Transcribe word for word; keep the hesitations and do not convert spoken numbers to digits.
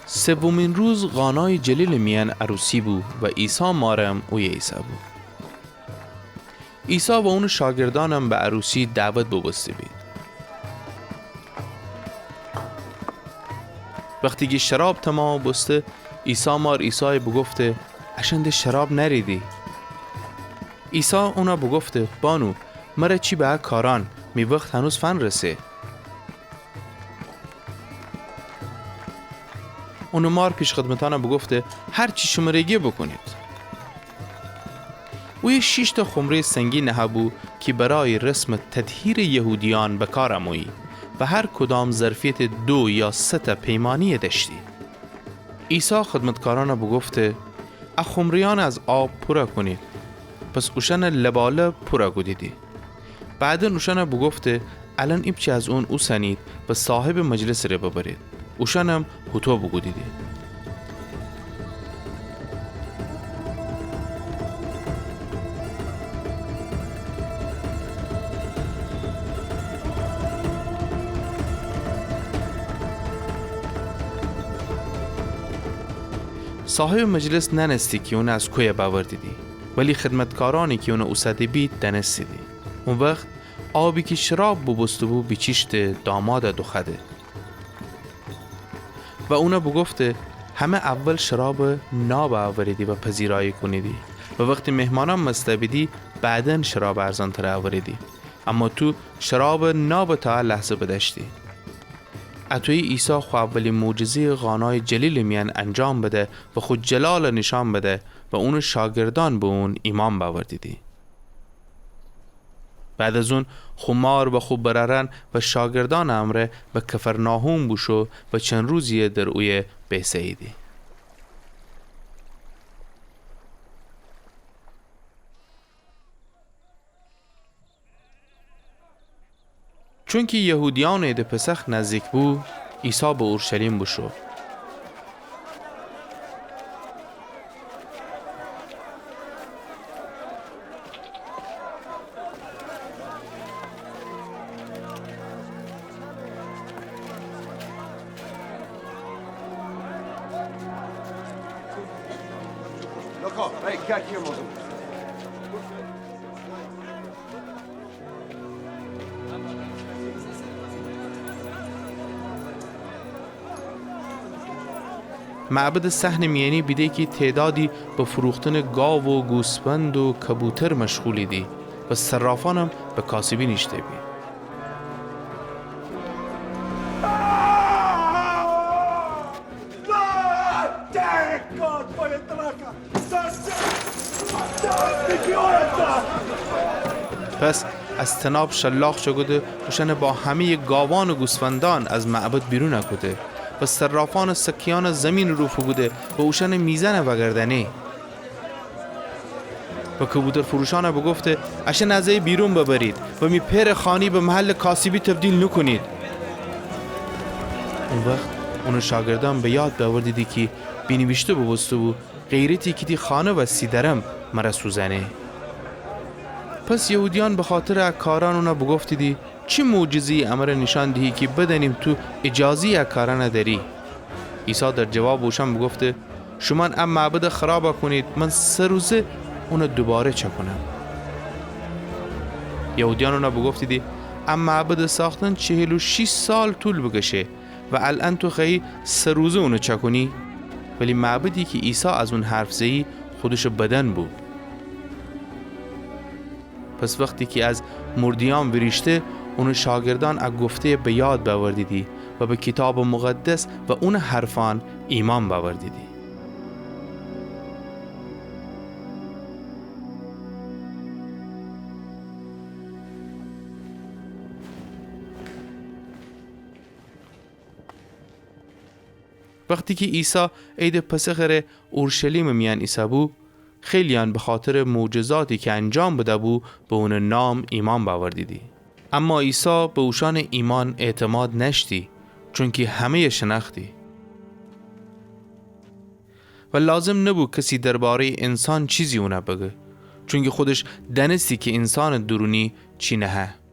سومین روز قانای جلیل میأن عروسی بو و عیسی مارم اویه ایسه‌بو. عیسی و اونٚ شاگردأنم به عروسی دعوت بوبوسته‌بید. وختی کی شراب تومامَ بوسته، عیسی مار عیسای بوگفته: اشأن ده شراب نأریدی. عیسی اونَ بوگفته: بانو، مره چی به ا کارأن؟ می وخت هنوز فنرسه. اونٚ مار پیشخدمتأنَ بوگفته: هر چی شمره گه بوکونید. اویه شیشتأ خمره‌یٚ سنگی نهه‌بو کی برای رسمٚ تطهیرٚ یهودیأن به کار امویی و هر کدام ظرفیتٚ دو یا سه‌تأ پیمانه‌یی دأشتی. عیسی خدمتکارأنَ بوگفته: ا خمره‌یأنَ از آب پورَ کونید. پس اوشأنَ لبالب پورَ کودیدی. بعداً اوشأنَ بوگفته: الأن ایپچه از اون اوسنید و صاحبٚ مجلسٚ ره ببرید. اوشأنم هوطو بوکودیدی. صاحبٚ مجلس نأنستی کی اونَ از کویه بأوردیدی، ولی خدمتکارأنی کی اونَ اوسده‌بید دأنستیدی. او وخت آبی کی شراب بوبوسته‌بو بیچیشته دامادَ دوخوأده. و اونَ بوگفته: همه اول شرابٚ نابَ اوریدی و پذیرایی کونیدی و وختی مهمانأن مستَ بیدی، بعداً شرابٚ ارزأن‌ترَ اوریدی. اما تو شرابٚ نابَ تا ا لحظه بدأشتی. اطویی عیسی خو اولی معجزه‌یَ قانای جلیلٚ میأن انجام بده و خو جلالَ نیشأن بده و اونٚ شاگردأن به اون ایمأن بأوردیدی. بعد از اون خو مار و خو برأرأن و شاگردأنٚ امرأ به کفرناحوم بوشو و چند روزیی در اویه بیسه‌ییدی. چونکی یهودیأنٚ عیدٚ پسخ نزدیک بو، عیسی به اورشلیم بوشو. معبدٚ صحنٚ میأنی بیده کی تعدادی به فروختنٚ گاو و گوسفند و کبوتر مشغولیدی و صرافأنم به کاسبی نیشته‌بید. پس از طناب شلاق چأکوده، اوشأنَ با همه‌یٚ گاوأن و گوسفندأن از معبد بیرون کوده و صرافأنٚ سکه‌یأنَ زیمینٚ رو فوکوده و اوشأنٚ میزأنَ وأگردأنه. و کبوترفروشأنَ بوگفته: اشأنَ از ای بیرون ببرید و می پئرٚ خانی به محلٚ کاسبی تبدیل نوکونید. او وخت اونٚ شاگردأن به یاد بأوردیدی کی بینیویشته بوبوسته‌بو: غیرتی کی تی خانه وستی دأرم، مره سوزأنه. پس یهودیأن بخاطرٚ ا کارأن اونَ بوگفتیدی: چی معجزه‌یی امره نیشأن دیهی کی بدأنیم تو اجازه‌یٚ ا کارأنَ دأری؟ عیسی در جوابٚ اوشأن بوگفته: شومأن ا معبدَ خرابَ کونید، من سه روزه اونَ دوباره چأکونم. یهودیأن اونَ بوگفتیدی: ا معبدٚ ساختن چهل و شیش سال طول بکشه و الأن تو خوأیی سه روزه اونَ چأکونی؟ ولی معبدی کی عیسی از اون حرف زه‌یی، خودشٚ بدن بو. پس وختی کی از مرده‌یأن ویریشته، اونٚ شاگردأن ا گفته‌یَ به یاد بأوردیدی و به کیتابٚ مقدس و اونٚ حرفأن ایمأن بأوردیدی. وختی کی عیسی عیدٚ پسخٚ ره اورشلیمٚ میأن ایسه‌بو، خیلی‌یأن بخاطرٚ معجزاتی کی انجام بده‌بو، به اونٚ نام ایمأن بأوردیدی. اما عیسی به اوشأنٚ ایمأن اعتماد نأشتی، چونکی همه‌یَ شنأختی. و لازم نبو کسی درباره‌یٚ انسان چیزی اونَ بگه، چونکی خودش دأنستی کی انسانٚ دورونی چی نهه.